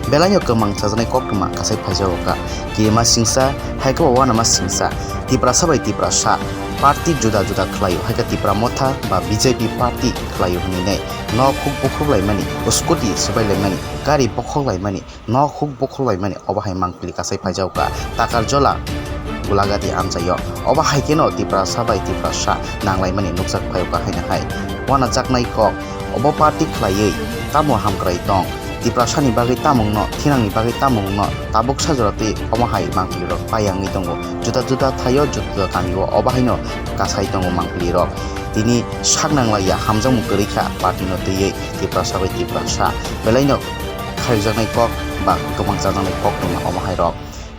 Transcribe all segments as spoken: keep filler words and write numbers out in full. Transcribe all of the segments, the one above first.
Belaino kwmang chajaknai koktwma kasai phaijago kha. Kirima singsa, hai khe bo uanama singsa. Tiprasa bai Tiprasa party juda juda khlaio, hai khe Tipra Motha ba B J P party khlaio hwnwi nai. Nok huk bukhuk laimani, scooty swbai laimani, gari bokhok laimani, nok huk bokhok laimani, obo hai mangpili kasai phaijago kha. Takarjola Gulagati amchaio. Obo hai kheno Tiprasa bai Tiprasa nanglaimani nukjak phaio kha haino hai. Uanajaknai kok, obo party khlaiwi tamo hamkrai tong? Tiprasani bagwi tamo wngno, thinangni bagwi tamo wngno, tabuk sajora twi omo hai mangpilirok paiya wngwi tongo. Juda juda thaio, juda juda kamio obo haino kasai tongo mangpilirok. Tini sak nanglaiya, hamjakmung kwrwi kha party no twiwi Tiprasa bai Tiprasa. Belaino kharikjaknai kok ba kwmang chajaknai kok tongma omo hai rok.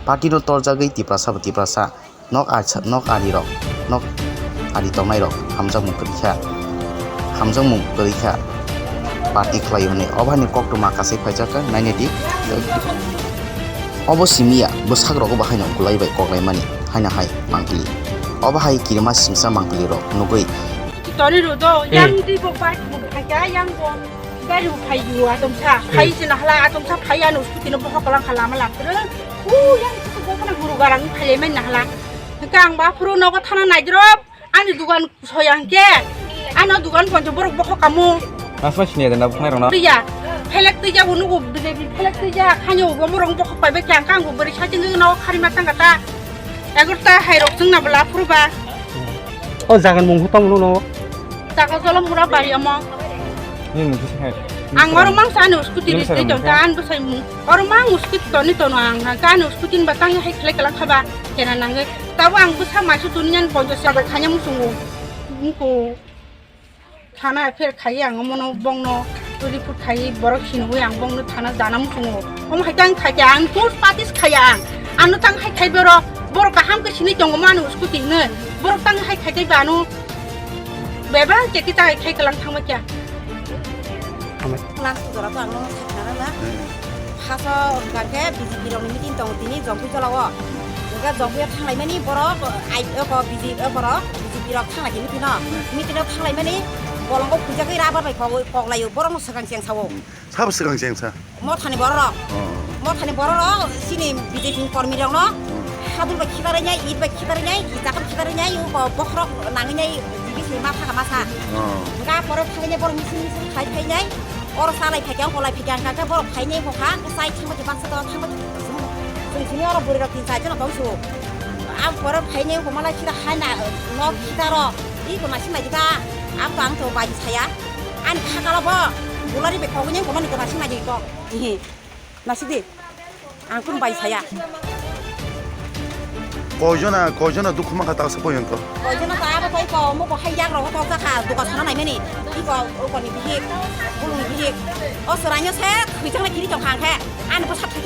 Party no torjagwi Tiprasa bai Tiprasa nok acha, nok ari rok, nok ari tongnai rok hamjakmung kwrwi kha, hamjakmung kwrwi kha party khlai hwnwi. Obo haino koktwma kasai phaijak kha, naina di. Obo simi ya, bwsakrogo bo haino gulai bai koklaimani haino hai mangpili. Obo hai kirima singsa mangpili rok nugwi. Tori rudo, hmm, yang di bo bai bo khaja, yang bo. Gari bo phai ju atomsa, phai se nahla atomsa phai ano scooty no bohok lang khala ma lang tere. U yang se bo kana guru garang phai mai nahla. Kang ba phuru nogo thana naidrop, ani dugan soyang ke. Ano dugan ponjo borok bohok kamu. Asma sini ada nabuk nai rona. Iya, phelek tuja unu go bide phelek tuja khanyo go morong bohok pai be kang kang go beri sajing no khari matang kata. Egarta hai rok chwng na bwla phuru ba. O jagan mung hutong no no. Jaga Jolomura bari omo. Ni mung kisa hai. Ang oro mang sa ano scooty ni twi ton ta an bwsai mung. Oro mang scooty toni tono ang ha ka ano scooty ni batang hai khlai kala khaba kena nangwi. Tabo ang bwsa maisu tuni yan ponjo sa khanya musungo. Mungko. Thana affair khai ang omono bongno report khai borok sinwi ang bongno thana jana muchungo. Omo hai tang khai ang post patis khai ang. Ano tang hai khai boro borok kaham ke sini tongo mano scooty ne. Borok tang hai khai ba ano bebang cheki ta khai kalang thangma kya. Last jora to ang no sakna na. Haso hwnkha khe B J P rokni meeting tongo tini Jongpui tolao. Hwnkhe Jongpui o thanglaimani borok ai oko B J P oko rok B J P rok thanglaikhe meeting o. Meeting o thanglaimani bolongo phuijagwi rubber bai kok-, koklaio borokno swkang cheng sao. Sabo swkang cheng sa? Mothani bororok. Oh. Mothani bororok chini B J P ni kormi rokno hadul bai khitarwi nai, it bai khitarwi nai, i jakam khitarwi nai, oko bokhorok nangwi nai, jibi se ma thaka masa. Oh. Hwnkha pore thangwi nai borok misil misil khai khai nai. Oro salai phaikhe, ongkolai phaikhe, ang kakhe borok phainai wngkha, khe chai thangbai khe baksa to thangbai khe. Chwng sini oro bwrwi rok tin char jona tong su. Ang pore phainai wngkha malai khita hai na nok khita ro. Iko nasing nai dika. Ang to ang to bai saya. Ani khakalo bo. Bulari be kogni wngkha mani ko nasing nai kok. Ihi. Nasik di. Ang kun bai saya. Koijona, koijona dukhu mankha ta se poyonto. Koijona ta abo tai ko mo ko hai yak ro ko ta kha duka sana nai mani. Iko o ko ni bihik. Bulung bihik. O soranyo se khwijang na kiri tong khang khe. Ani bo sat khe